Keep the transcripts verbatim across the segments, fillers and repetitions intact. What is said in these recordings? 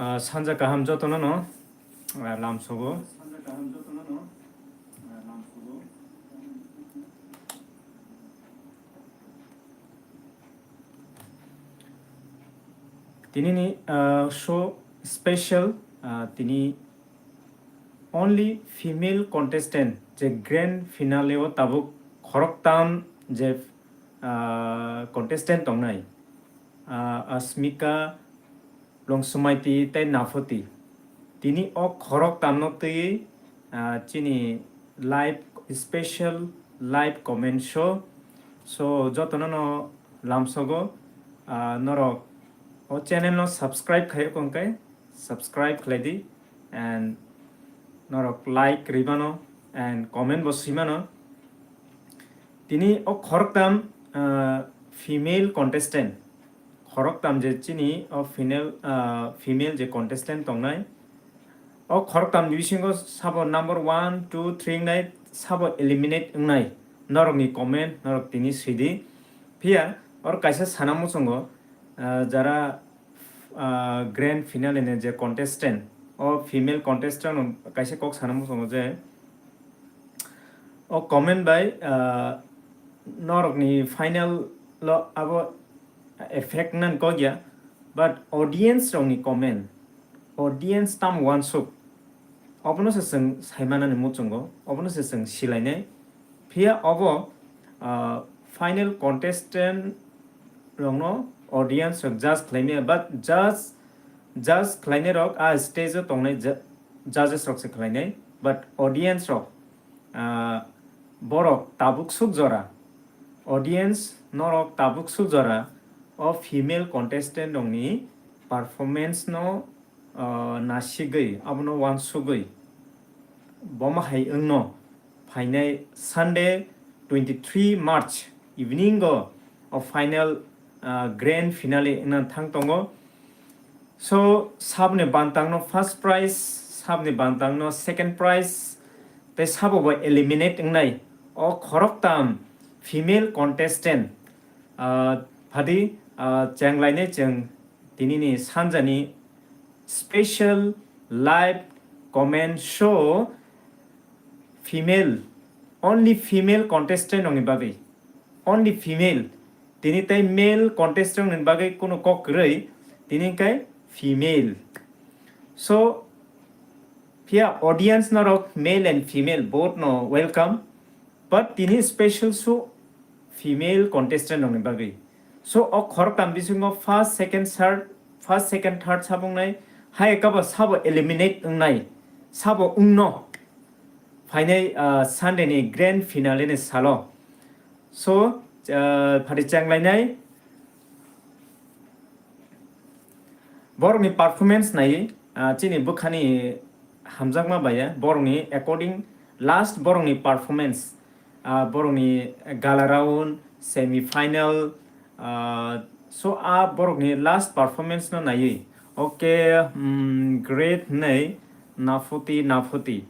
Ah, sanja kaham jotono no, ah, lamsogo. Tini ni, ah, show special, ah, tini only female contestant je grand finale o tabuk khoroktam je, ah, contestant tongnai, ah, Asmika, Longsumaiti tei Naphoti. Tini o khoroktamno twi, ah, chini live, special live comment show. So, jotono no lamsogo, ah, norok o channel no subscribe khayo kongkai, subscribe khlai di, and norok like rwi mano, and comment bo swi mano. Tini o khoroktam, ah, female contestant, khoroktam je chini o final, ah, female je contestant tongnai, o khoroktam ni bisingo sabo number one, two, three wngnai, sabo eliminate wngnai, norokni comment, norok tini sidi. Phiya oro kaisa sana muchungo, ah, jara, ah, grand finale ni je contestant, o female contestant no kaisa kok sana muchungo je, o comment bai, ah, norokni final lo abo effect nan kok ya, but audience rokni comment, audience tam wansuk, obono se chwng saimanani muchungo, obono se chwng silainai. Phiya obo, ah, final contestant rokno audience rok judge khlaimaya, but judge, judge khlainai rok a stage o tongnai ju-, judges rok se khlainai, but audience rok, ah, borok tabuk suk jora, audience norok tabuk suk jora o female contestant rokni performance no, ah, nasigwi, abono wansugwi, bomo hai wngno phainai Sunday twenty-three March evening o, o final, ah, grand finale wngna thang tongo. So, sabni bantangno first prize, sabni bantangno second prize, tei sabo bo eliminate wngnai o khoroktam female contestant, ah, phadi, ah, chenglainai chwng tinini sanjani special live comment show female, only female contestant rokni bagwi, only female. Tini tei male contestant rokni bagwi kunu kok kwrwi, tini hwnkhe female. So, phiya audience norok male and female both no welcome, but tini special show female contestant rokni bagwi. So, o khoroktam bisingo first, second, third, first, second, third sabongnai, hai kabo sabo eliminate wngnai, sabo wngno phainai, ah, Sunday ni grand finale ni salo. So, ah, phari chenglainai borokni performance nai, ah, chini bwkhani hamjakma baya, borokni according last borokni performance, ah, borokni gala round, semi final, ah, so a borokni last performance no naiwi, okay, mm, great hwnwi Naphoti, Naphoti.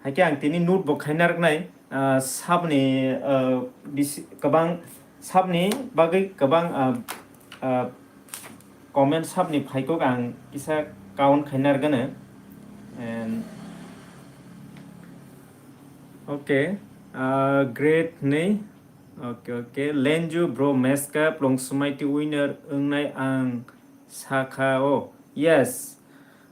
Haikhe ang tini note bo khaina rwknai, ah, sabni, ah, bisi-, kwbang sabni bagwi kwbang, ah, ah, comment sabni phaikuk ang kisa count khaina rwgano. And, okay, ah, great hwnwi. Okay, okay. Lenju bro meska plong sumai ti winner wngnai ang sakha o. Yes.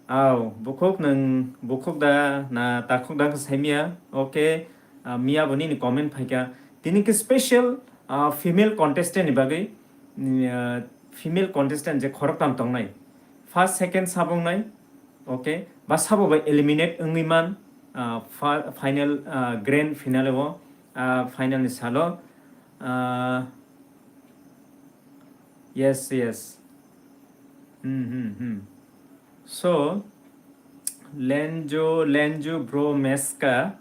Au, bukhuk nwng, bukhuk da na takhuk da khe saimya. Okay. Ah, miya bo nini comment phaikha. Tini khe special, ah, female contestant ni bagwi, ni, ah, female contestant je khoroktam tongnai. First, second sabongnai. Okay. Ba sabo bai eliminate wngwi man, ah, fa-, final, ah, grand finale o, ah, final ni salo. Ah, yes, yes. Hmm, hmm, hmm. So, Lenjo, Lenjo bro meska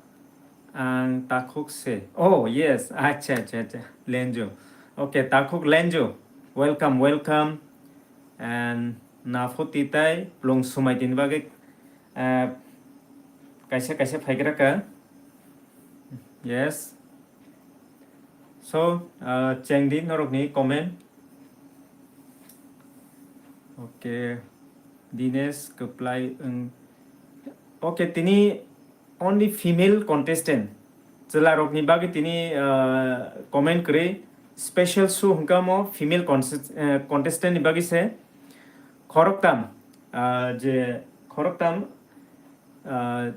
ang takhuk se. Oh, yes. Acha, acha, acha. Lenjo. Okay, takhuk Lenjo. Welcome, welcome. And Naphoti tai plong sumai tini bagwi, ah, kaisa, kaisa phaigra ka. Yes. So, ah, chengdi norokni comment. Okay. Dinesh Kwplai wng. Okay, tini only female contestant. Chwlarokni bagwi tini, ah, comment kwrwi. Special show hwnkha omo female contest-, eh, contestant ni bagwi se. Khoroktam, ah, je khoroktam, ah,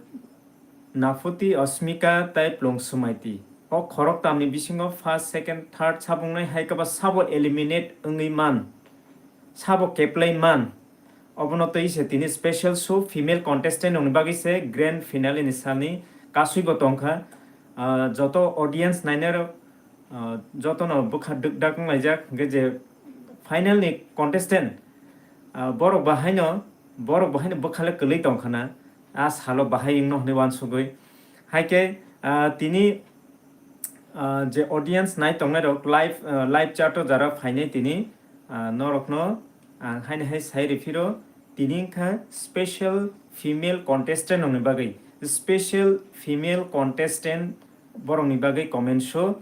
Nafuti, Asmika tei Plung Sumaiti. O khoroktamni bisingo first, second, third sabungnai hai khe ba sabo eliminate wngwi man, sabo keplai man. Obono twi se tini special show female contestant rokni bagwi se grand finale ni salni kasui bo tongkha. Ah, joto audience nainai rok, ah, jotono bwkha dwk dak wnglaijak, hwnkhe je final ni contestant, ah, borok bahaino, borok bahaino bwkhale kwlwi tongkha na, a salo bahai wngno hwnwi uansugwi. Hai khe, ah, tini, ah, je audience nai tongnai rok live, ah, live chat o jara phainai tini, ah, norokno ang haino hai sai rw phiro, tini wngkha special female contestant rokni bagwi, special female contestant borokni bagwi comment show.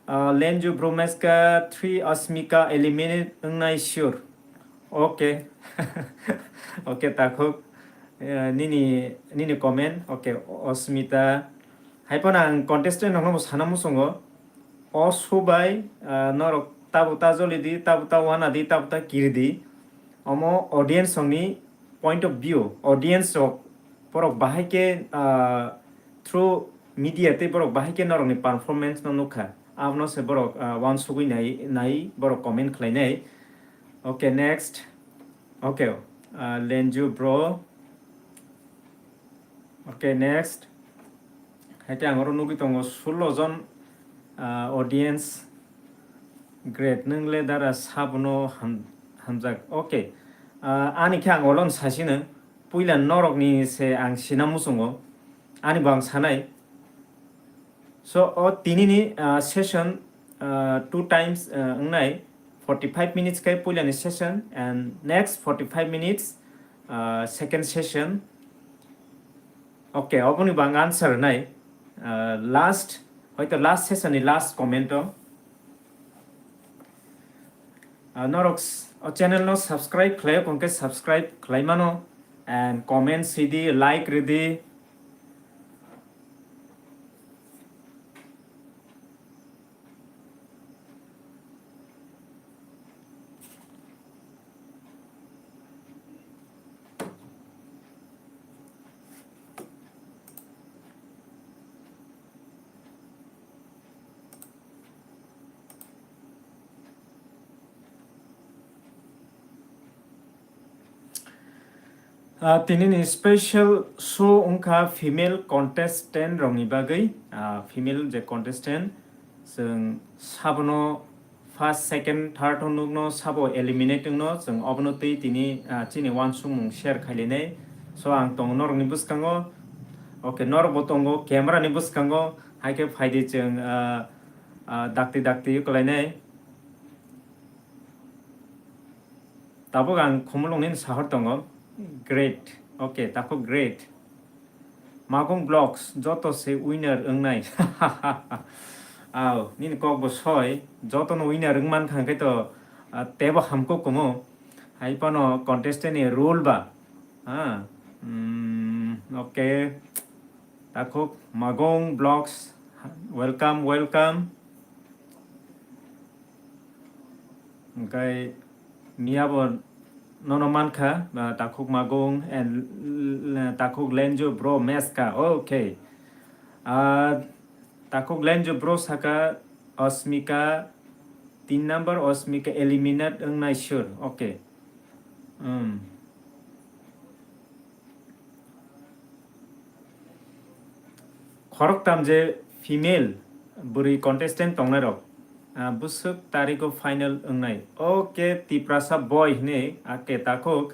Ah, Lenju Bromeska three Asmika eliminate wngnai sure. Okay. Okay, takhuk. Eh, nini, nini comment. Okay, Asmita. Hai phano ang contestant rokno bo sana muchungo. O subai, ah, norok tabo ta joli di, tabo ta wana di, tabo ta kiri di. Omo audience rokni point of view, audience rok borok bahai khe, ah, through media tei borok bahai khe norokni performance no nukha. Abono se borok, ah, uansugwi nai, nai borok comment khlainai. Okay, next. Okay, ah, Lenju bro. Okay, next. Hai khe ang oro nugwi tongo sullo jon, ah, audience. Great, nwng le dara sabono ham-, hamjak. Okay. Ah, ani khe ang olon sasino. Puila norokni se ang sina muchungo. Ani bo ang sanai. So, o tinini, ah, session, ah, two times, ah, wngnai. Forty-five minutes khe puilani session and next forty-five minutes, ah, second session. Okay, oboni bo ang answer rwnai. Ah, last, hoito last session ni last comment o. Ah, norok s-, o channel no subscribe khlai, hwnkhe subscribe khlai mano and comment sidi, like ridi. Ah, tinini special show wngkha female contestant rokni bagwi. Ah, female je contestant, chwng sabono first, second, third hwnwi nukno sabo eliminate wngno, chwng obono twi tini, ah, chini uansukmung share khailainai. So, ang tongo norokni bwskango, okay, norokbo tongo camera ni bwskango, hai khe phaidi chwng, ah, ah, dakti dakti kwlainai. Tabuk ang Khumulwngni sahor tongo. Great. Okay, takhuk great. Magong Vlogs, joto se winner wngnai. Aw, nini kok bo soi, joto no winner wng man kha hwnkhe to, ah, tebo hamkuk kumo. Hai phano contestant ni rule ba. Ah, mm, okay. Takhuk Magong Vlogs, welcome, welcome. Hwnkhe miya bo nono mankha, ah, Takhuk Magong and l-, l-, Takhuk Lenjo bro meska. Okay. Ah, Takhuk Lenjo bro saka Asmika, tin number Asmika eliminate wngnai sure. Okay. Hmm. Khoroktam je female bwrwi contestant tongnai rok, ah, bwswk tarigo final wngnai. O khe Tiprasa boy hwnwi, ah, khe takhuk,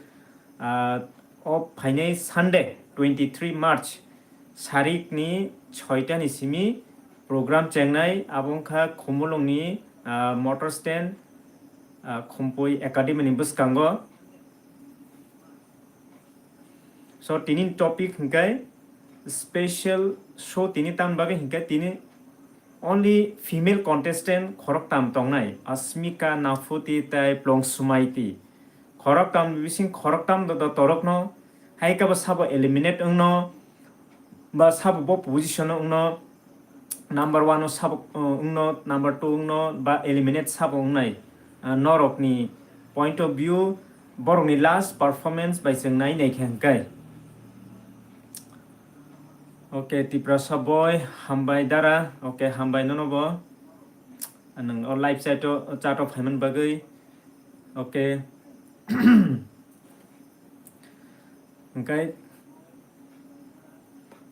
ah, o phainai Sunday, twenty-three March, sarikni soita ni simi program chengnai, abo wngkha Khumulwngni, ah, motor stand, ah, Khumpui Academy ni bwskango. So, tini topic hwnkhe special show tini tamni bagwi hwnkhe tini only female contestant khoroktam tongnai, Asmika, Nafuti tei Plong Sumaiti. Khoroktam bising khoroktam do, do torokno, hai khe bo sabo eliminate wngno, ba sabo bo position o wngno, number one o sabo, uh, wngno, number two wngno, ba eliminate sabo wngnai. Uh, norokni point of view, borokni last performance bai chwng nai nai khe hwnkhe. Okay, Tiprasa boy, hambai dara. Okay, hambai nono bo. Nwng o live chat o, chat o phaiman bagwi. Okay. Hwnkhe,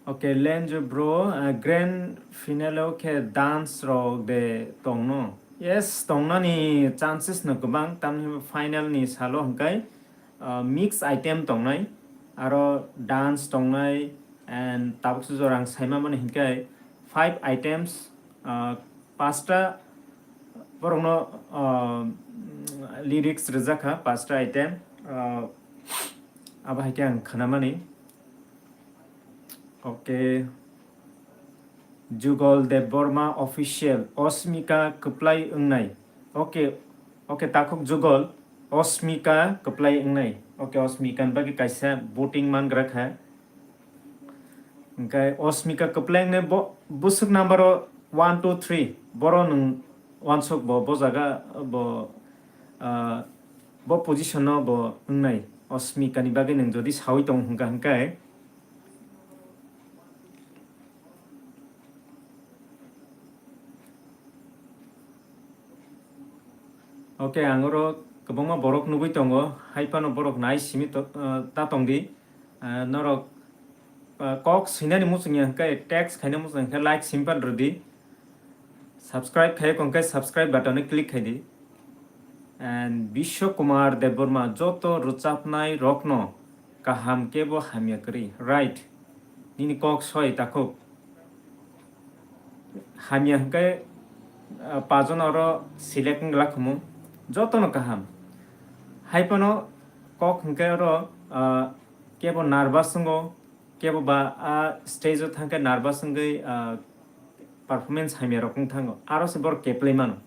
okay, Lenjo bro, uh, grand finale o khe dance rok de tongno? Yes, tongnani chances no kwbang, tamni hwnba final ni salo hwnkhe, uh, mix item tongnai, aro dance tongnai, and tabuk se jora ang saima mani hwnkhe five items, uh, pasta borokno, uh, lyrics rwjak kha, pasta item, uh, abo hai khe ang khwnamani. Okay. Jugol Debbarma official, Osmika kwplai wngnai. Okay, okay, takhuk Jugol, Osmika kwplai wngnai. Okay, Osmika ni bagwi kaisa voting mangra kha. Hwnkhe Osmika kwplai wngnai bo, bwswk number o one, two, three. Boro nwng wansuk bo, bo jaga bo, ah, bo position o bo wngnai. Osmika ni bagwi nwng jodi sawi tong hwnkha hwnkhe, okay, ang oro kwbangma borok nugwi tongo, hai phano borok nai simi to-, ah, ta tong di. Ah, norok, ah, kok swinani muchung ya hwnkhe, text khaina muchung ya hwnkhe, like simi pan rw di. Subscribe khai kong khe subscribe button o click khai di. And Biswa Kumar Debbarma, joto rwchapnai rokno kaham kebo hamya kwrwi. Right. Nini kok soi takhuk. Hamya hwnkhe, ah, pajon oro select wng glak khumu. Jotono kaham. Hai phano kok hwnkhe oro, ah, kebo nervous wngo, kebo ba a stage o thangkhe nervous wngwi, ah, performance hamya rok wng thango. Aro se borok keplai mano.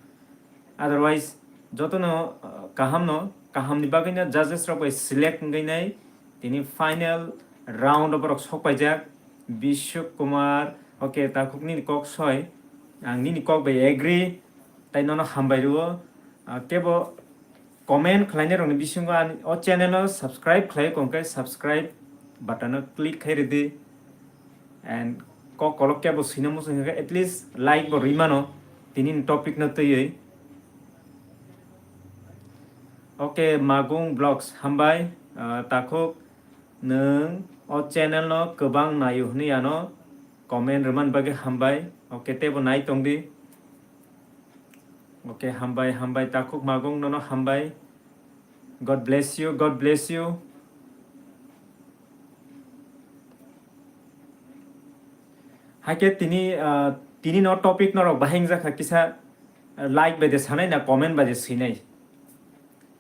Otherwise, jotono, ah, kaham no, kaham ni bagwi no judges rok bai select wngwi nai tini final round o borok sok paijak. Bishuk Kumar, okay, takhuk nini kok soi, ang nini kok bai agree, tai nono hambai rwo. Ah, kebo comment khlainai rokni bisingo ani o channel o subscribe khlai kong khe subscribe button o click khai rwdi. And kok kolok kebo swina muchung khe at least like bo rwi mano tini ni topic no twiwi. Okay, Magung Vlogs, hambai, ah, takhuk nwng o channel no kwbang naio hwnwi ano comment rwmani bagwi hambai. Okay, teibo nai tong di. Okay, hambai, hambai, takhuk Magung nono hambai. God bless you, God bless you. Haikhe tini, ah, tini no topic norok bahai wngjakha kisa, ah, like bai de sanai na comment bai de swinai.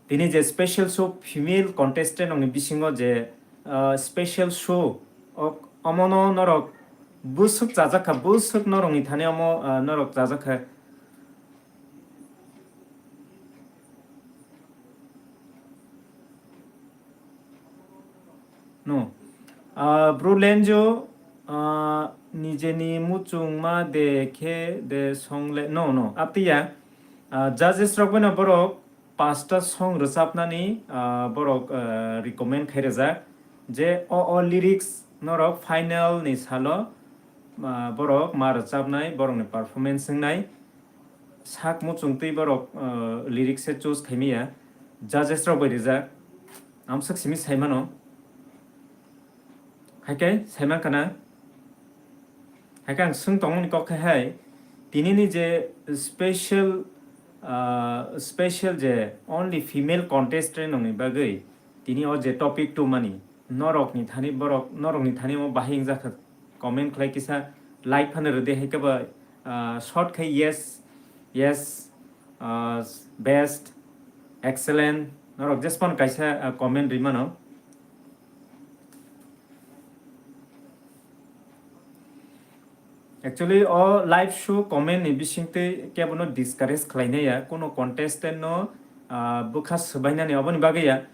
Tini je special show female contestant rokni bisingo je, ah, special show ok-, omono norok bwswk chajakha, bwswk norokni thani omo, ah, norok chajakha. No. Ah, Bru Lenjo, ah, nijeni muchungma de khe de songle. No, no. Aptiya, ah, judges rok bai no borok pasta song rwchapnani, ah, borok, ah, recommend khai rwjak. Je o, o lyrics norok final ni salo, ah, borok ma rwchapnai, borokni performance wngnai. Sak muchung twi borok, ah, lyrics se choose khaimaya, judges rok bai rijak. Amswk simi saimano. Haikhe saiman khana. Haikhe ang swng tongmani kok khe hai, tini ni je special, ah, special je only female contestant rokni bagwi tini o je topic tubumani, norokni thani borok, norokni thani omo bahai wngjakha, comment khlai kisa, like phano rwdi, hai khe ba, ah, short khai yes, yes, ah, best, excellent, norok jespon kaisa, ah, comment rwi mano. Actually, o live show comment ni bisingtwi kebono discourage khlainai ya, kuno contestant no, ah, bwkha swbainani oboni bagwi ya.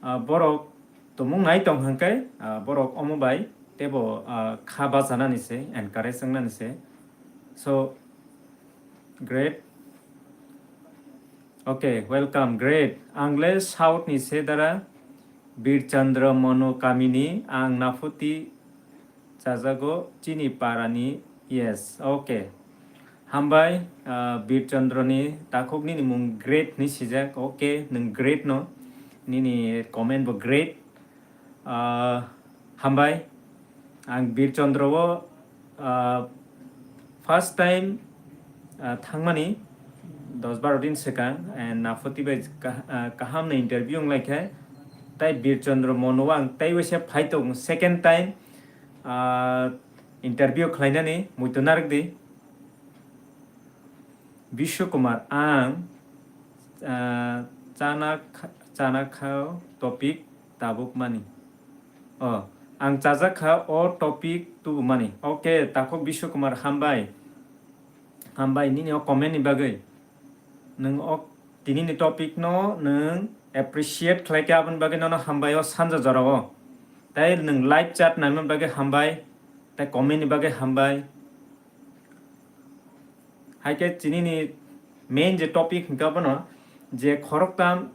ah, borok tumung nai tong hwnkhe, ah, borok omo bai teibo, ah, kha bachanani se, encourage wngnani se. So, great. Okay, welcome, great. Ang le South ni se dara, Birchandra Mono Kamini, ang Nafuti chajago chini parani, yes, okay. Hambai, ah, Birchandra ni takhuk nini mung great ni sijak, okay, nwng great no, nini comment bo great. Ah, hambai, ang Birchandra o, ah, first time, ah, thangmani dos baro din swkang, and Nafuti bai kah-, ah, kaham no interview wng lai khe, tai Birchandra Mono o ang tai waisa phai tong second time, ah, interview khlainani muitu narwk di. Bishu Kumar, ang, ah, chana kha-, chana kha topic tabuk mani. Oh, ang chajak kha o topic tubumani. Okay, takhuk Bishu Kumar, hambai. Hambai nini o comment ni bagwi. Nwng o tini ni topic no nwng appreciate khlai khe aboni bagwi nono hambai o sanja jora o. Tai nwng live chat naimani bagwi hambai, tai comment ni bagwi hambai. Hai khe chini ni main je topic hwnkha bono je khoroktam,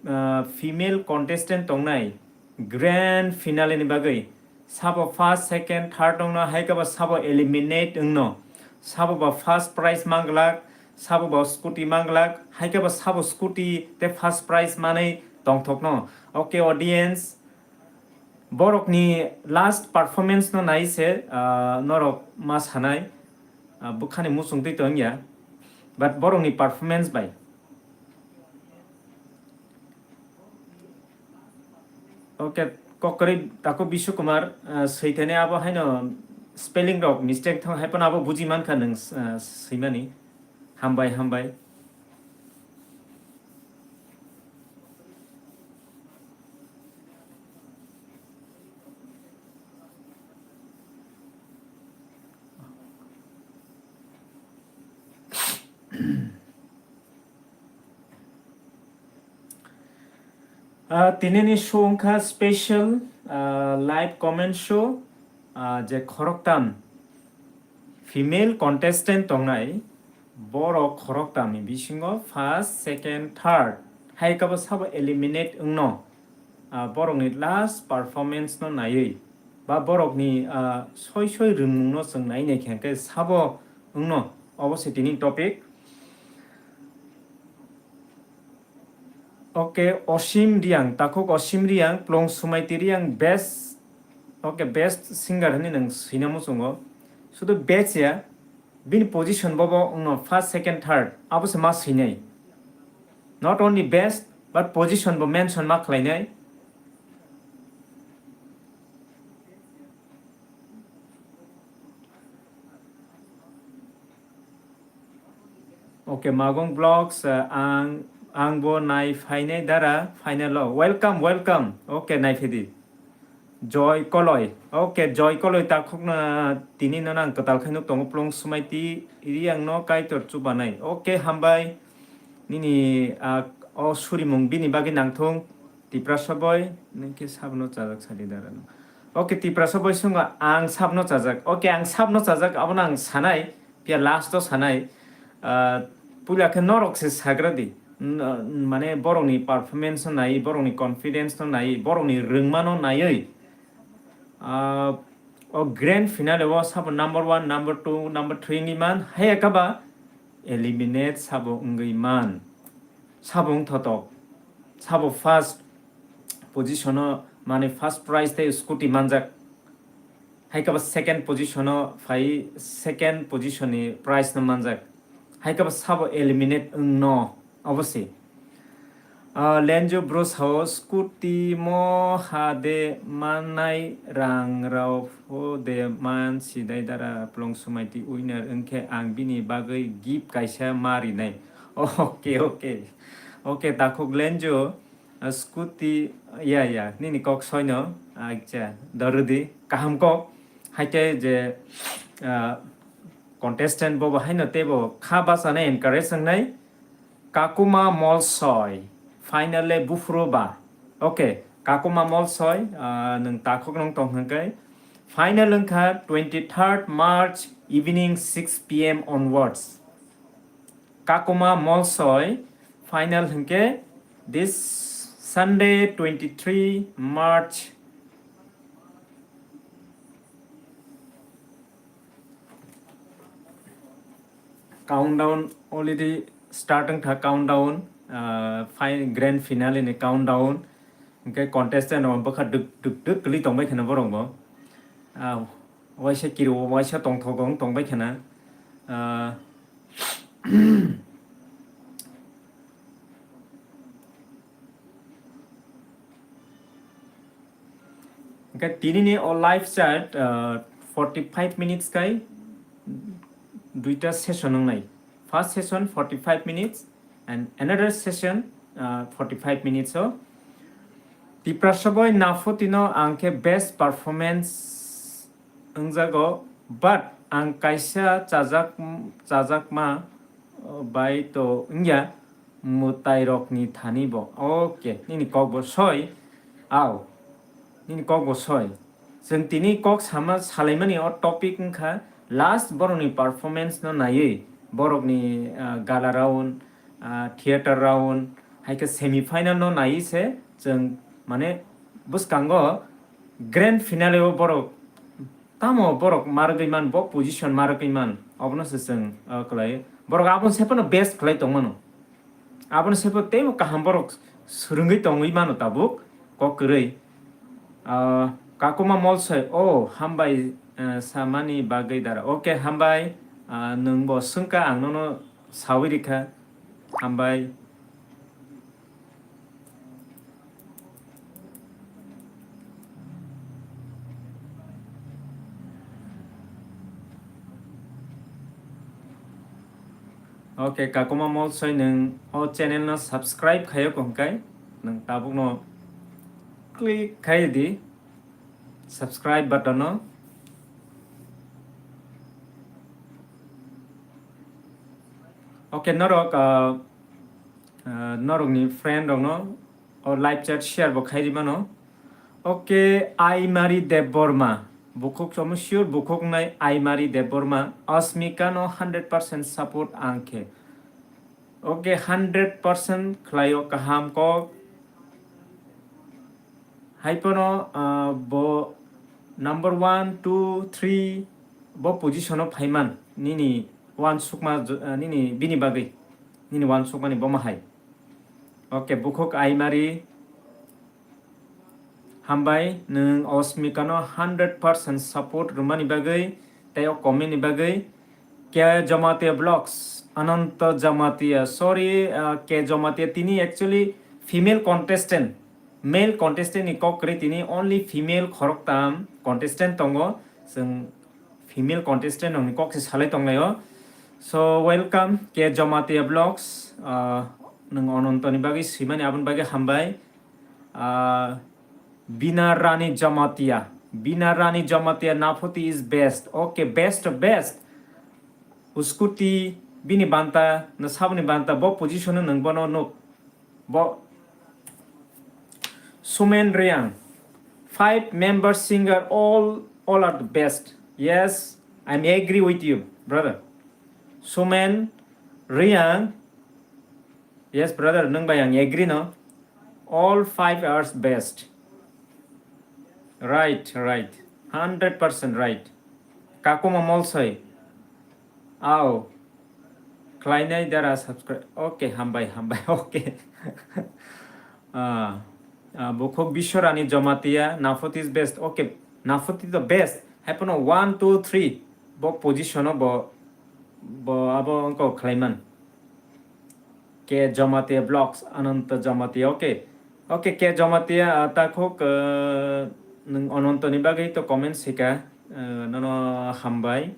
ah, female contestant tongnai grand finale ni bagwi. Sabo first, second, third wngno, hai khe bo sabo eliminate wngno. Sabo bo first prize manglak, sabo bo scooty manglak, hai khe bo sabo scooty tei first prize manwi tongthokno. Okay, audience, borokni last performance no nai se, ah, norok ma sanai, ah, bwkhani muchung twi tong ya, but borokni performance bai. Okay, kokrwi takhuk Bishu Kumar, ah, swithani abo haino spelling rok mistake thang hai phano abo buji mankha nwng, ah, swimani. Hambai, hambai. Ah, tinini show wngkha special, ah, live comment show, ah, je khoroktam female contestant tongnai, borok khoroktamni bisingo first, second, third hai khe bo sabo eliminate wngno, ah, borokni last performance no naiwi ba borokni, ah, soi soi rwngmung no chwng nai nai khe hwnkhe sabo wngno, obo se tini topic. Okay, Osim Riang, takhuk Osim Riang, Plong Sumaiti Riang, best, okay, best singer hinwi nwng swina muchungo. Sudu best ya, bini position bobo wngno first, second, third, abo se ma swinai. Not only best, but position bo mention ma khlainai. Okay, Magong Vlogs, uh, ang, ang bo nai phainai dara, final o. Welcome, welcome. Okay, nai phidi. Joy Koloi. Okay, Joy Koloi takhukno tini no nang kwtal khai nuk tongo Plong Sumaiti Riang no Kaitor chubanai. Okay, hambai. Nini, ah, o surimung bini bagwi nangthung. Tiprasa boy, nini khe sabno chajak sadi dara no. Okay, Tiprasa boy sungo ang sabno chajak. Okay, ang sabno chajak, abono ang sanai. Phiya last o sanai, ah, puila khe norok se sagra di. N-, mane borokni performance no nai, borokni confidence no nai, borokni rwngma no naiwi, ah, o grand finale o sabo number one, number two, number three wngwi man, hai khe ba eliminate sabo wngwi man. Sabo wngthotok. Sabo first position o, mane first prize tei scooty manjak. Hai khe bo second position o phai, second position ni prize no manjak. Hai khe bo sabo eliminate wngno, obo se. Ah, Lenjo bro sao, scooty mo ha de mannai rang rao pho de man sidai dara Plong Sumaiti winner wngkhe ang bini bagwi gift kaisa ma rinai. Okay, okay. Okay, takhuk Lenjo. Ah, scooty, ya, ya, nini kok soino, acha, dorudi, kaham kok, haikhe je, ah, contestant bobo haino teibo kha bachana encourage wngnai, Kakuma Molsoi, finally buphuru ba, Okay, Kakuma Molsoi, ah, nwng takhuk nung tong hwnkhe. Final wngkha twenty-third March evening six P M onwards. Kakuma Molsoi final hwnkhe this Sunday twenty-three March. Countdown already starting tha countdown, ah, fi-, grand finale ni countdown. Hwnkhe contestant rok bwkha duk duk duk kwlwi tongbai kheno borok bo. Ah, waisa kiri o waisa tongthok wng tongbai kheno. Ah, Hwnkhe tinini o live chat, ah, forty-five minutes kai duita session wngnai. First session forty-five minutes and another session, ah, forty-five minutes o. Tiprasa boy Naphutino ang khe best performance wngjago, but ang kaisa chajak, chajakma, oh, bai to wngya mwtairokni thani bo. Okay, nini kok bo soi. Aw, nini kok bo soi. Chwng tini kok sama salaimani o topic wngkha last borokni performance no naiwi, borokni, ah, gala round, ah, theater round, hai khe semi final no naiwi se chwng mane bwskango grand finale o borok tamo borok marwgwi man, bo position marwgwi man, obono se chwng, ah, kwlai. Borok aboni se phano best khlai tongmano. Aboni se pho teibo kaham borok swrwngwi tongwi mano tabuk kok kwrwi. Ah, Kakuma Molsoi, oh, hambai, ah, samani bagwi dara. Okay, hambai, ah, nwng bo swngkha, ang nono sawi rikha. Hambai. Okay, Kakuma Molsoi, nwng o channel no subscribe khayo hwnkhe nwng tabuk no click khai di subscribe button no. Okay, norok, ah, ah, norokni friend rokno o live chat share bo khai rimano. Okay, Aimari Debbarma. Bukhuk chomo sure bukhuk nai Aimari Debbarma. Asmika no hundred percent support ang khe. Okay, hundred percent khlaio kaham kok. Hai phano, ah, bo number one, two, three bo position o phaiman nini uansukma j-, ah, nini bini bagwi, nini uansukmani bomo hai. Okay, bukhuk Aimari hambai, nwng Osmika no hundred percent support rwmani bagwi tei o comment ni bagwi. K Jamatia Vlogs, Ananta Jamatia, sorry, ah, K Jamatia, tini actually female contestant, male contestant ni kok kwrwi, tini only female khoroktam contestant tongo, chwng female contestant rokni kok se salai tonglaio. So, welcome, K Jamatia Vlogs, ah, nwng Anantoni bagwi swimani aboni bagwi hambai. Ah, Bina Rani Jamatia. Bina Rani Jamatia, Naphoti is best. Okay, best of best. Uskuti bini banta, no saboni banta, bo position no nwng bono nuk. Bo Sumen Riang. Five member singer, all, all are the best. Yes, I'm agree with you, brother. Sumen Riang. Yes, brother, nwng bai ang agree no. All five are best. Right, right. Hundred percent right. Kakuma Molsoi. Ao. Khlainai dara subscribe. Okay, hambai, hambai. Okay. Ah, ah, bukhuk Biswarani Jamatia, Naphoti is best. Okay, Naphoti the best. Hai phano one, two, three. Bo position o bo, bo abo wngkha khlaiman. K Jamatia Vlogs, Ananta Jamatia, okay. Okay, K Jamatia, ah, takhuk, ah, nwng Anantoni bagwi to comment sika, ah, nono hambai.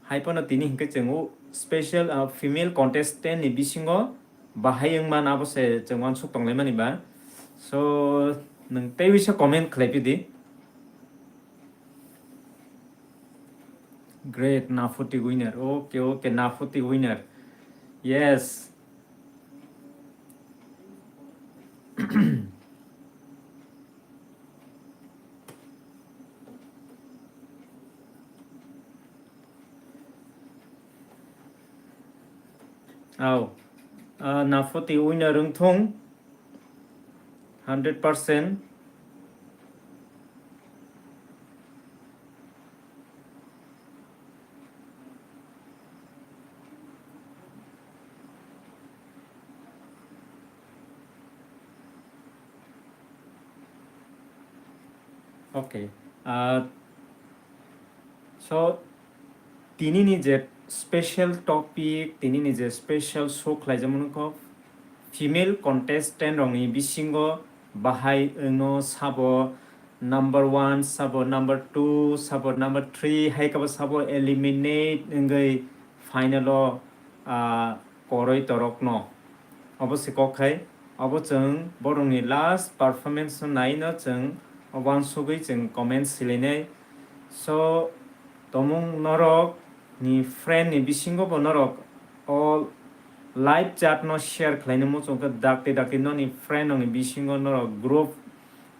Hai phano tini hinkhe chwng o special, ah, female contestant ni bisingo bahai wngman abo se chwng uansuk tonglaimani ba. So, nwng teiwisa comment khlai pidi. Great, Naphoti winner. Okay, okay, Naphoti winner. Yes. Au. Ah, Naphoti winner wngthung. Hundred percent. Okay. Ah, so, tini ni je special topic, tini ni je special show khlaijak mano kho, female contestant rokni bisingo bahai wngno sabo number one, sabo number two, sabo number three, hai kabo sabo eliminate wngwi final o, ah, koroi torokno. Obo se kok khai, obo chwng borokni last performance no nai no chwng wansugwi chwng comment silainai. So, tomung norok ni friend ni bisingo bo norok o live chat no share khlaina muchung khe dakti dakti noni friend rokni bisingo norok group,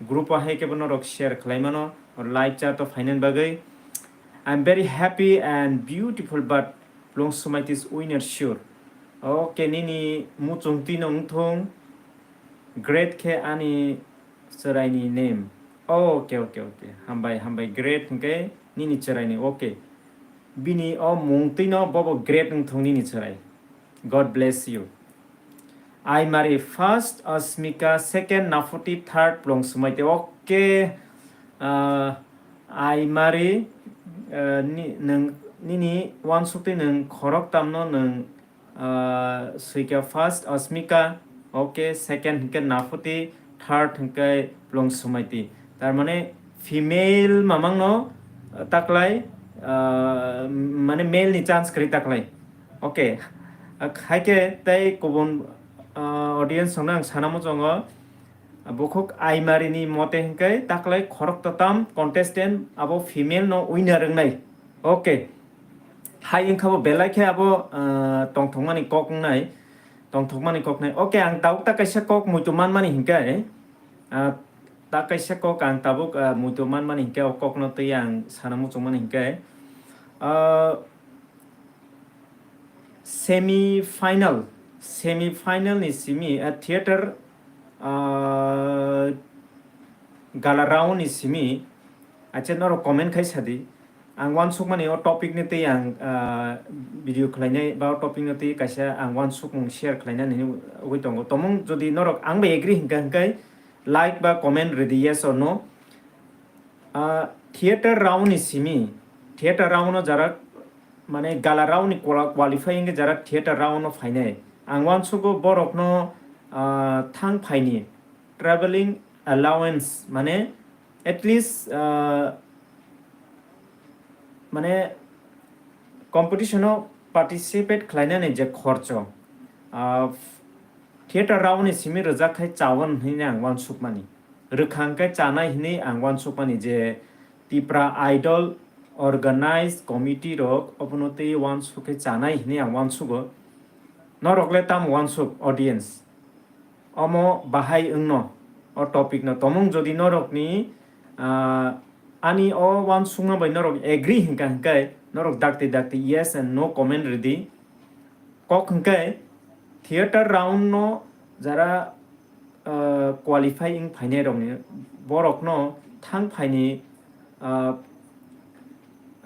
group o hai khe bo norok share khlai mano o live chat o phainani bagwi. I'm very happy and beautiful, but Plung Sumaitis winner sure. Okay, nini muchung twi no wngthung. Great khe ani chwraini name. Okay, okay, okay. Hambai, hambai. Great hwnkhe nini chwraini. Okay. Bini o mung twi no bobo great wngthung nini chwrai. God bless you. Aimari first, Asmika second, Naphoti third, Plung Sumaiti. Okay. Ah, Aimari, ah, ni-, nwng, nini wansukti nwng khorok tamno nwng, ah, swika first, Asmika, okay, second hwnkhe Naphoti, third hwnkhe Plung Sumaiti. Tar mane female mamangno, ah, taklai, ah, mane male ni chance kwrwi taklai. Okay. Ah, hai khe tei kubun, ah, audience rokno ang sana muchungo. Bukhuk Aimari ni mote hwnkhe taklai khorok tatam contestant abo female no winner wngnai. Okay. Hai wngkha bo belai khe abo, ah, tongthokmani kok wngnai. Tongthokmani kok wngnai. Okay, ang tabuk ta kaisa kok muitu manmani hwnkhe, ah, ta kaisa kok ang tabuk, ah, muitu manmani hwnkhe o kokno twi ang sana muchungmani hwnkhe, ah, semi final, semi final ni simi, ah, theater, ah, gala round ni simi, acha norok comment khai sadi. Ang wansukmani o topic ni twi ang, ah, video khlainai ba o topic ni twi kaisa ang wansukmung share khlainani hinwi tongo. Tomung jodi norok ang bai agree hinkha hinkhe like ba comment rwdi yes or no. Ah, theater round ni simi, theater round no jara mane gala round ni quali-, qualify hinkhe jara theater round no phainai. Ang wansugo borokno, ah, thang phaini traveling allowance mane at least, ah, mane competition o participate khlainani je khorcho, ah, theater round ni simi rwjak khai chawan hinwi ang wansukmani. Rwkhang khe chanai hinwi ang wansukmani je Tipra Idol organized committee rok obono tei wansuk khe chanai hinwi ang wansugo. Norok le tamo wansuk audience? Omo bahai wngno o topic no tomung jodi norokni, ah, ani o wansukma bai norok agree hinkha hinkhe norok dakti dakti yes and no comment rwdi. Kok hinkhe theater round no jara, ah, qualify wng phainai rokni borokno thang phaini, ah,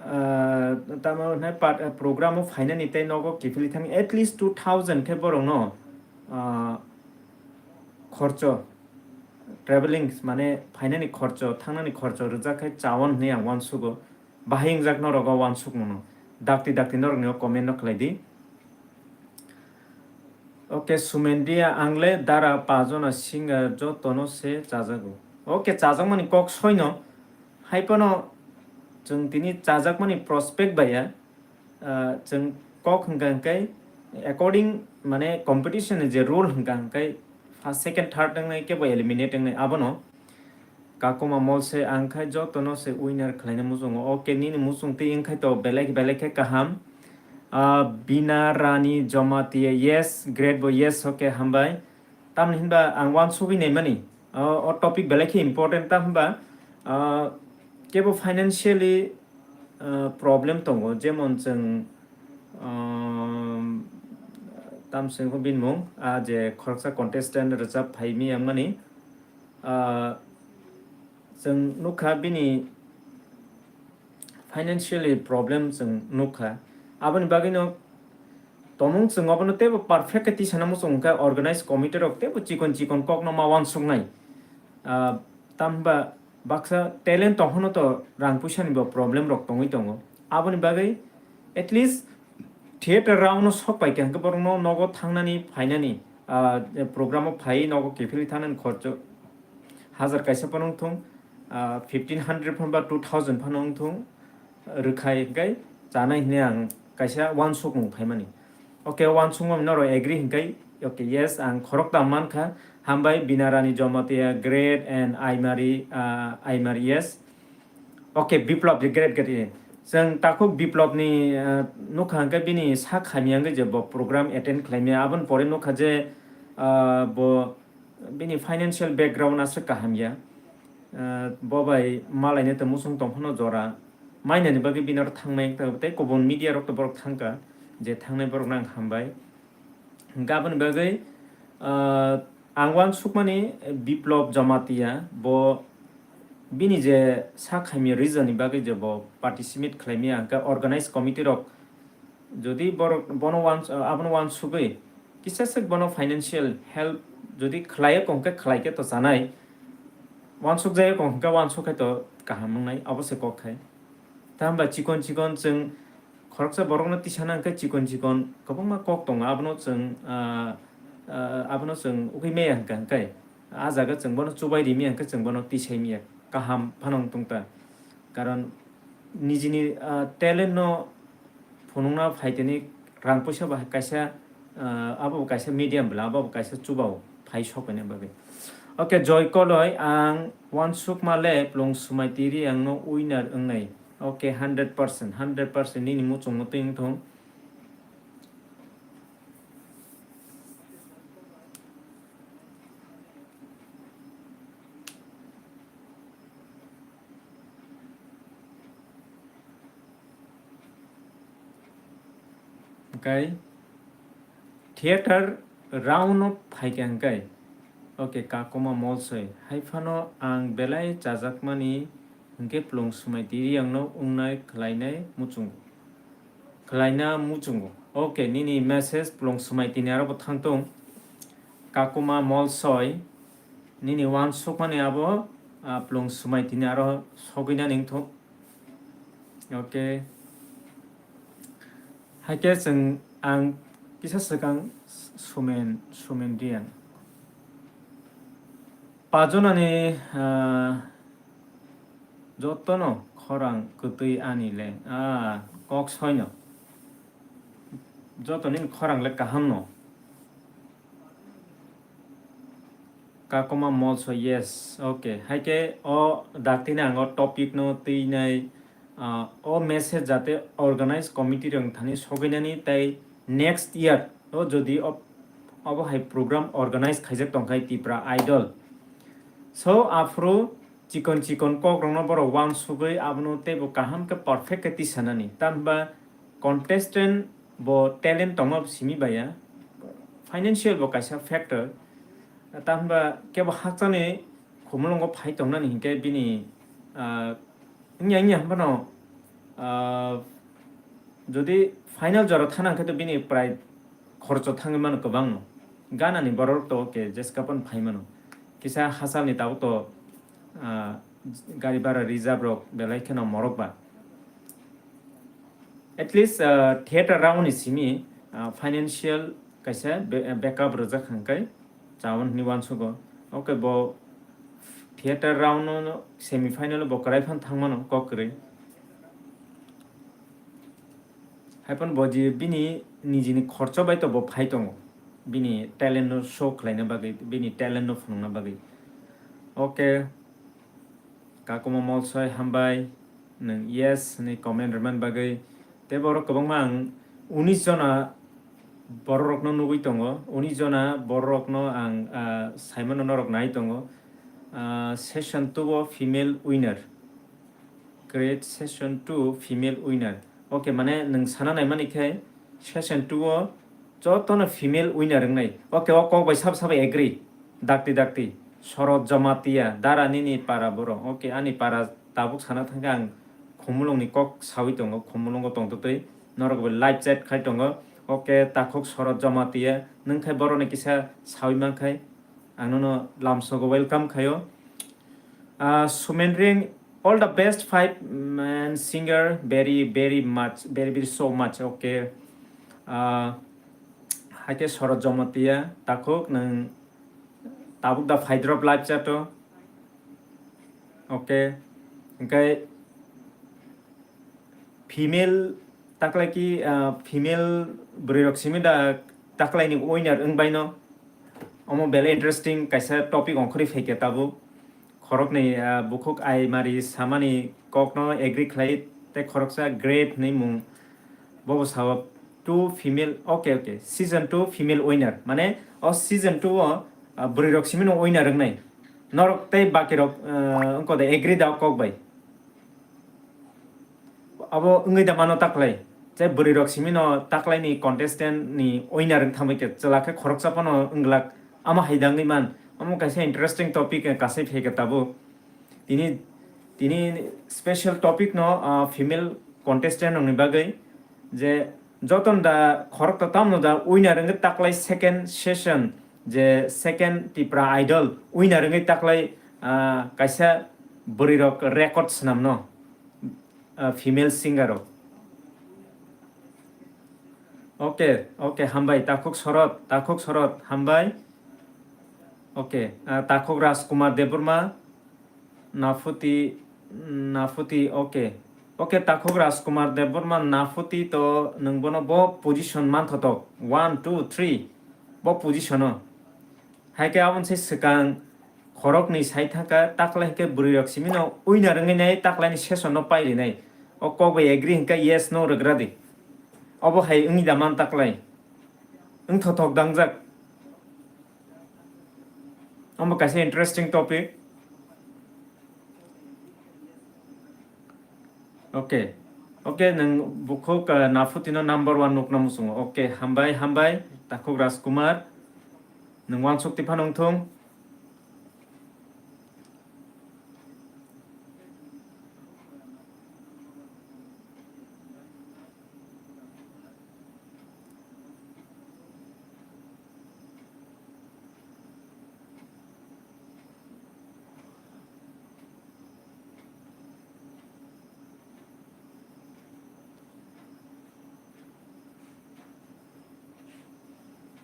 ah, tamo hwnai part, ah, program o phainani tei nogo kiphilwi thangni at least two thousand khe borokno, ah, khorcho, traveling mane phainani khorcho, thangnani khorcho rwjak khai chawan hinwi ang wansugo. Bahai wngjak norok o wansukmano. Dakti dakti norokni o comment no khlai di. Okay, Sumendia, ang le dara pajona singer jotono se chajago. Okay, chajakmani kok soino. Hai phano chwng tini chajakmani prospect baiya. Ah, chwng kok hwnkha hwnkhe according mane competition ni je rule hwnkha hwnkhe first, second, third wngnai kebo eliminate wngnai abono. Kakuma mol se ang khai jotono se winner khlaina muchungo. Okay, nini muchung twi wngkhai to belai belai khe kaham. Ah, Bina Rani Jamatia, yes, great boy, yes, okay, hambai. Tamni hinba ang wansugwi naimani. O, o topic belai khe important, tam hinba, ah, kebo financially, ah, problem tongo, jemon chwng, ah, Tamswngwi bini mung, a je khoroksa contestant rwchap phaimi wngmani, ah, chwng nukha bini financially problem chwng nukha. Aboni bagwino tongmung chwng obono teibo perfect khe tisana muchung khe organize committee rok teibo chikon chikon kokno ma uansuknai. Ah, tamhinba baksa talent tongphano to rang puisani bo problem rok tongwi tongo. Aboni bagwi at least theater round no sok pai khe hwnkhe borokno nogo thangnani phainani, ah, program o phai nogo kiphilwi thangnani khorcho hajar kaisa phano wngthung, ah, fifteen hundred phano ba two thousand phano wngthung, rwkhai hwnkhe chanai hwnwi ang kaisa uansukmung phaimani. Okay, uansukmung norok agree hwnkhe, okay, yes, ang khoroktham mankha. Hambai Binarani Jamatia, great, and Aimari, ah, Aimari, yes. Okay, Biplop, the great, great. Chwng takhuk Biplopni, ah, nukha hwnkhe bini sak hamya hwnkhe je bo program attend khlaimya. Aboni pore nukha je, ah, bo bini financial background aswk kaham ya. Ah, bo bai malaino tei muchung tongphano jora mainani bagwi bini aro thangnai wngkha tei kubun media rok to borok thangkha, je thangnai borokno ang hambai. Hwnkhe aboni bagwi, ah, ang uansukmani Biplop Jamatia bo bini je sak hamya reason ni bagwi je bo participate khlaimya hwnkhe organize committee rok jodi borok bono uans-, abono uansugwi kisa swk bono financial help jodi khlaiya kong khe khlai khe to chanai, uansuk jaya kong khe uansuk khai to kaham wngnai, abo se kok khai. Tamo ba chikon chikon chwng khoroksa borokno tisana hwnkhe chikon chikon kwbangma kok tongo, abono chwng, ah, ah, abono chwng ugwi maya hwnkha hwnkhe, ah jaga chwng bono chubai rimaya hwnkhe chwng bono tisai maya kaham phano wng tong ta. Karon nijini, ah, talent no phunukna phaitini rang puisa bai kaisa, ah, abo bo kaisa medium bwla, abo bo kaisa chubao phai sokbaina bagwi. Okay, Joy Koloi, ang uansukma le Plung Swmai Tiri ang no winner wngnai. Okay, hundred percent, hundred percent nini muchungno twi wngthung. Hwnkhe theater round no phaikha hwnkhe, okay, Kakuma Molsoi hai phano ang belai chajakmani hwnkhe Plung Swmai Tiri ang no wngnai khlainai muchungo, khlaina muchungo. Okay, nini message Plung Swmai Tini aro bo thangtung. Kakuma Molsoi, nini uansukmani abo, ah, Plung Swmai Tini aro sogwina ningthung. Okay. Haikhe chwng ang kisa swkang Sumen, Sumen Riang. Pajonani, ah, jotono khorang kwtwi ani le, ah, kok soino. Jotoni khorang le kaham no. Kakuma Molso, yes, okay. Haikhe o daktino ang o topic no twi nai, ah, o message jate organize committee rok thani sogwinani tei next year o jodi o, obo hai program organize khaijak tongkhai Tipra Idol. So, aphuru chikon chikon kok rokno borok uansugwi abono teibo kaham khe perfect khe tisanani. Tamhinba contestant bo talent tongma simi baya, financial bo kaisa factor. Tamhinba kebo hakchangni khumulwngo phai tongnani hinkhe bini, ah, wngya wngya hinphano, ah, jodi final jora thana hwnkhe to bini prai khorcho thangwi mano kwbangno. Ganani borok to okay, jeska phano phai mano. Kisa hachalni tabuk to, ah, gari bhara reserve rok belai kheno morok ba. At least, ah, theater round ni simi, ah, financial kaisa be-, backup rwjak hwnkhe chawan hwnwi uansugo. Okay, bo theater round no semi final bo kwrai phan thangmano kok kwrwi. Haiphano bo je bini nijini khorcho bai to bo phai tongo. Bini talent no show khlaina bagwi, bini talent no phunukna bagwi. Okay. Kakuma Molsoi hambai, nwng yes hwnwi comment rwmani bagwi. Tei borok kwbangma ang unis jona bororokno nugwi tongo, unis jona bororokno ang, ah, saimano norok nai tongo. Ah, session two o female winner. Great session two female winner. Okay, mane nwng sana naimani khe session two o Jotono female winner wngnai. Okay, o kok bai sab sab agree. Dakti dakti. Sorot Jamatia, Dara nini para borok. Okay, ani para tabuk sana thangkhe ang Khumulungni kok sawi tongo, Khumulungo tongtwtwi. Norok bai live chat khai tongo. Okay, takhuk Sorot Jamatia, nwng khai borokni kisa sawi mankhai. Ang nono lamsogo welcome khaio. Ah, Sumen Ring, all the best, five man singer, very, very much, very, very so much, okay. Ah, haikhe Sorot Jamatia, takhuk nwng tabuk da phaidrop live chat o, okay. Hwnkhe female taklai ki, ah, female bwrwi rok simi da taklai ni winner wng bai no. Omo belai interesting kaisa topic ongkhorwi phaikha tabuk. Khoroknwi, ah, bukhuk ai mari samani kokno agree khlai tei khoroksa great hwnwi mung. Bobo sao two female, okay, okay, season two female winner. Mane o season two o, ah, bwrwi rok simi no winner wngnai. Norok tei baki rok, ah, wngkha de agree da kok bai. Abo wngwi da mano taklai. Je bwrwi rok simi no taklai ni contestant ni winner wng thangbai khe chwla khe khoroksa phano wng glak. Amo hai da wngwi man. Amo kaisa interesting topic, eh, kasai phai khe tabuk. Tini, tini special topic no, ah, female contestant rok ni bagwi je joto no da khoroksa tamno da winner wngwi taklai second session je second Tipra Idol winner wngwi taklai, ah, kaisa bwrwi rok record swnam no. Ah, female singer rok. Okay, okay, hambai, takhuk Sorot, takhuk Sorot, hambai. Okay, ah, takhuk Rajkumar Debbarma, Nafuti, Nafuti, okay. Okay, takhuk Rajkumar Debbarma, Nafuti to nwng bono bo position manthotok, one, two, three, bo position o. Hai khe aboni se swkang khoroknwi sai thangkha, taklai khe bwrwi rok simi no winner wngwi nai, taklai ni session no pai rinai. O kok bai agree hwnkha yes no rwgra di. Obo hai wngwi da man taklai. Wngthothok dangjak. Omo kaisa interesting topic. Okay. Okay, nwng bukhuk, uh, Nafuti no number one nukna muchungo. Okay, hambai, hambai, takhuk Rajkumar. Nwng wansuk tiphano wngthung.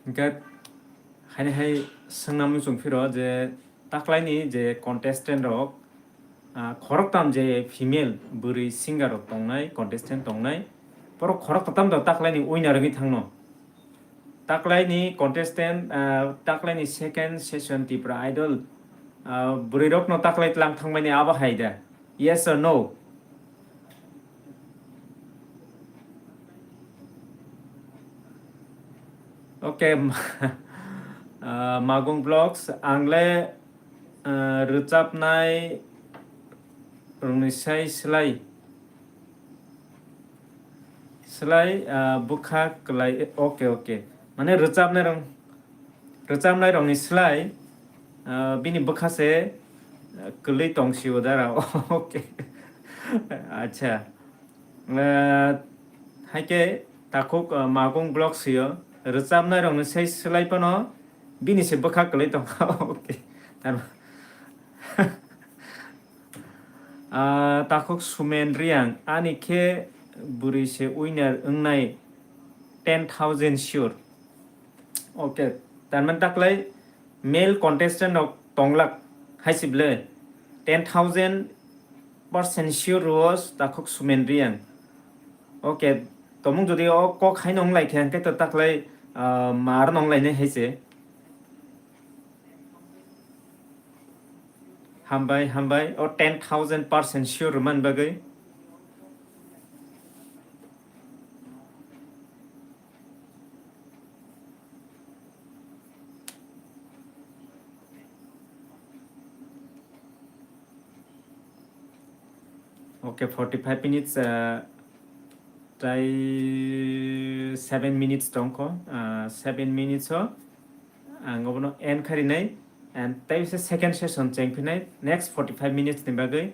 Hwnkhe haini hai swngna muchung phiro je taklaini je contestant rok, ah, khoroktham je female bwrwi singer rok tongnai, contestant tongnai, borok khoroktham do taklaini winner wngwi thangno. Taklaini contestant, ah, taklaini second session Tripura Idol, ah, bwrwi rokno taklai tlang thangmani abo hai da? Yes or no? Okay, ah, Magung Vlogs, ang le, ah, rwchapnai rwngni sai slai, slai, ah, bwkha kwlai, okay, okay. Mane rwchapnai rwng, rwchapnai rokni slai, ah, bini bwkha se, ah, kwlwi tong sio dara. Okay. Acha. Ah, hai khe takhuk, ah, Magung Vlogs sio. Rwchapnai rokni sai slai phano bini se bwkha kwlwi tong kha. Okay. Tar-, ah, takhuk Sumen Riang, ani khe bwrwi se winner wngnai ten thousand sure. Okay, tar mane taklai male contestant rok tonglak hai se bwle ten thousand percent sure rwo takhuk Sumen Riang. Okay, tomung jodi o kok haino wng lai khe, hwnkhe to taklai, ah, mar nong lainai hai se. Hambai, hambai, o ten thousand percent sure rwmani bagwi. Okay, forty-five minutes, uh, try seven minutes tongkho, ah, seven minutes o ang obono end kharinai, and tei se second session chengphinai next forty five minutes ni bagwi.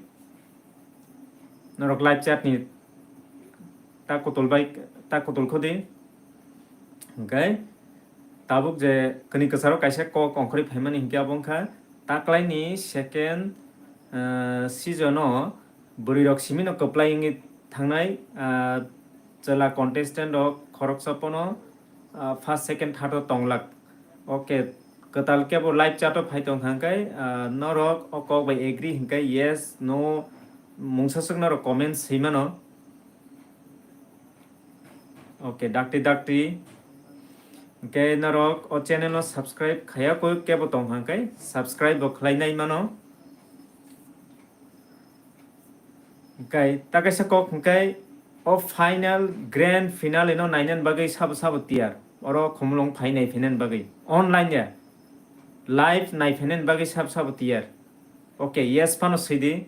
Norok live chat ni ta kutol bai, ta kutol khodi. Hwnkhe tabuk je kani kwcharo kaisa kok ongkhorwi phaimani hinkhe abo wngkha taklaini second, ah, season o bwrwirok simino kwplai wngwi thangnai, ah, chwla contestant rok khoroksa pono, ah, first, second, third o tonglak. Okay, kwtal kebo live chat o phai tong kha hwnkhe, ah, norok o kok bai agree hwnkhe yes, no, mungsa swk norok comment swi mano. Okay, dakti dakti. Hwnkhe norok o channel no subscribe khaya koi kebo tong hwnkhe subscribe bo khlai nai mano. Hwnkhe ta kaisa kok hwnkhe o final grand finale no nainani bagwi sabo sabo tiyar. Oro khumulwng phai nai phainani bagwi. Online ya. Live nai phainani bagwi sabo sabo tiyar. Okay, yes phano swi di.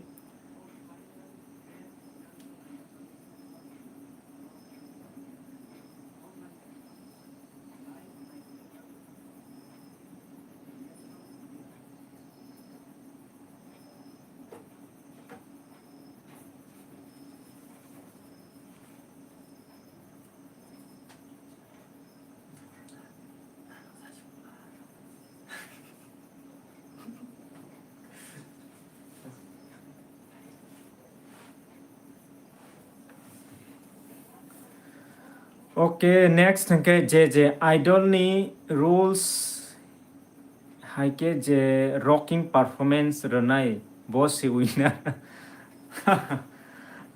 Okay, next hwnkhe je je idol ni rules hai khe je rocking performance rwnai bo si winner.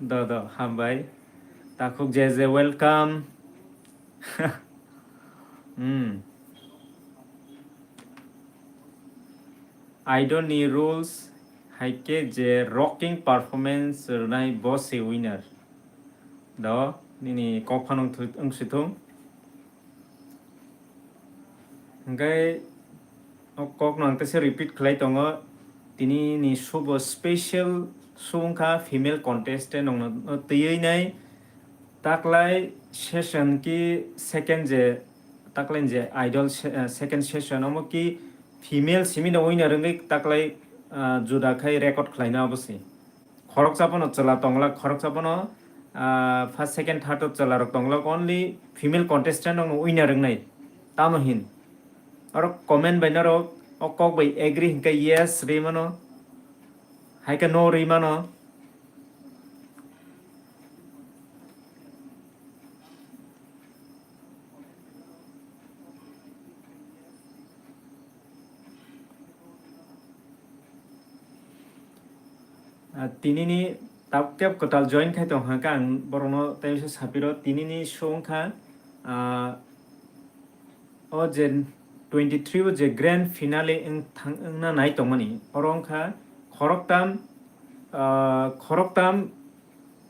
Do do, hambai. Takhuk je je welcome. Hmm. Idol ni rules hai khe je rocking performance rwnai bo si winner. Do, nini kok phano wng thu-, wng si thung. Hwnkhe o kokno ang teisa repeat khlai tongo. Tini ni show bo special show wngkha female contestant rokno twiwi nai. Taklai session ki second je, taklai je idol se-, eh, second session omo ki female simi no winner wngwi taklai, ah, juda khai record khlaina obo se. Khoroksa phano chwla tonglak, khoroksa phano, ah, first, second, third o chwla rok tonglak, only female contestant rokno winner wngnai. Tamo hin. Oro comment bai norok o kok bai agree hinkhe yes rwi mano, hai khe no rwi mano. Ah, tinini tabuk kebo kwtal join khai tong kha, ang borokno tei bisa sapiro. Tinini show wngkha, ah, o je twenty three o je grand finale wng thang-, wngna nai tongmani, oro wngkha khoroktam, ah, khoroktam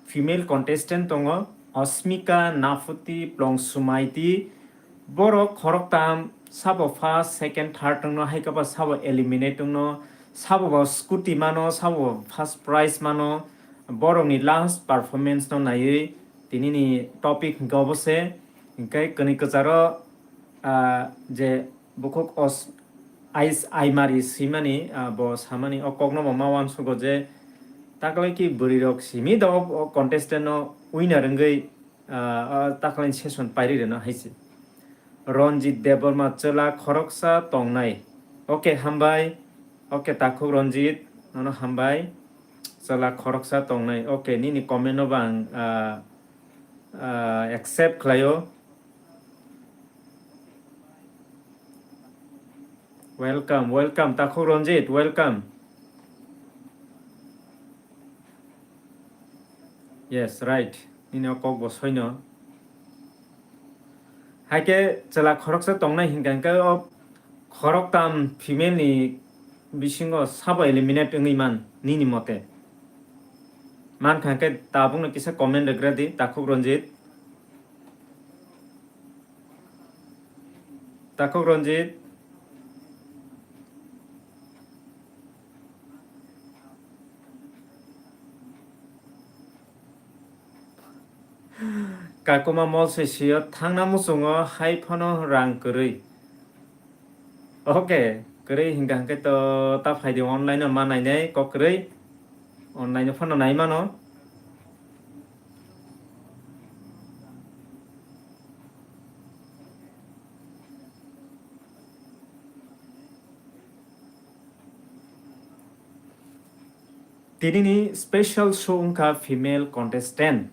female contestant tongo, Asmika, Nafuti, Plong Sumaiti. Borok khoroktam sabo first, second, third wngno, hai khe bo sabo eliminate wngno, sabo bo scooty mano, sabo bo first prize mano. Borokni last performance no naiwi tinini topic hwnkhe obo se. Hwnkhe kwnwi kwcharo, ah, je bukhuk os-, ais aimari swimani, ah, bo samani o kokno bo ma uansugo je taklai ki bwrwi rok simi do o contestant no winner wngwi, ah, ah, taklai session pairi rwno hai se. Ranjit Debbarma chwla khoroksa tongnai. Okay, hambai. Okay, takhuk Ranjit, nono hambai. Chwla khoroksa tongnai. Okay, nini comment no bo ang, ah, ah, accept khlaio. Welcome, welcome, takhuk Ranjit, welcome. Yes, right. Nini o kok bo soino. Hai khe chwla khoroksa tongnai hinkha hinkhe o khoroktam female ni bisingo sabo eliminate wngwi man nini mote. Mankha hinkhe tabukno kisa comment rwgra di, takhuk Ranjit. Takhuk Ranjit. Kakuma mol soi sio thangna muchungo hai phano rang kwrwi. Okay, kwrwi hingka hingke to ta phaidi online o ma nainai kok kwrwi. Online o phano nai mano. Tinini special show wngkha female contestant.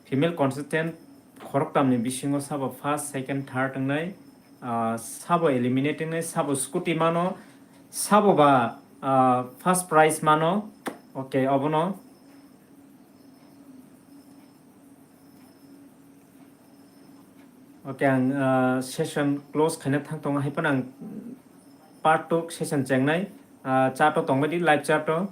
Female contestant khoroktamni bisingo sabo first, second, third wngnai, ah, sabo eliminate wngnai, sabo scooty mano, sabo ba, ah, first prize mano. Okay, obono. Okay, ang, ah, session close khaina thang tongo, hai phano ang part two session chengnai, ah, chat o tongbai di, live chat o.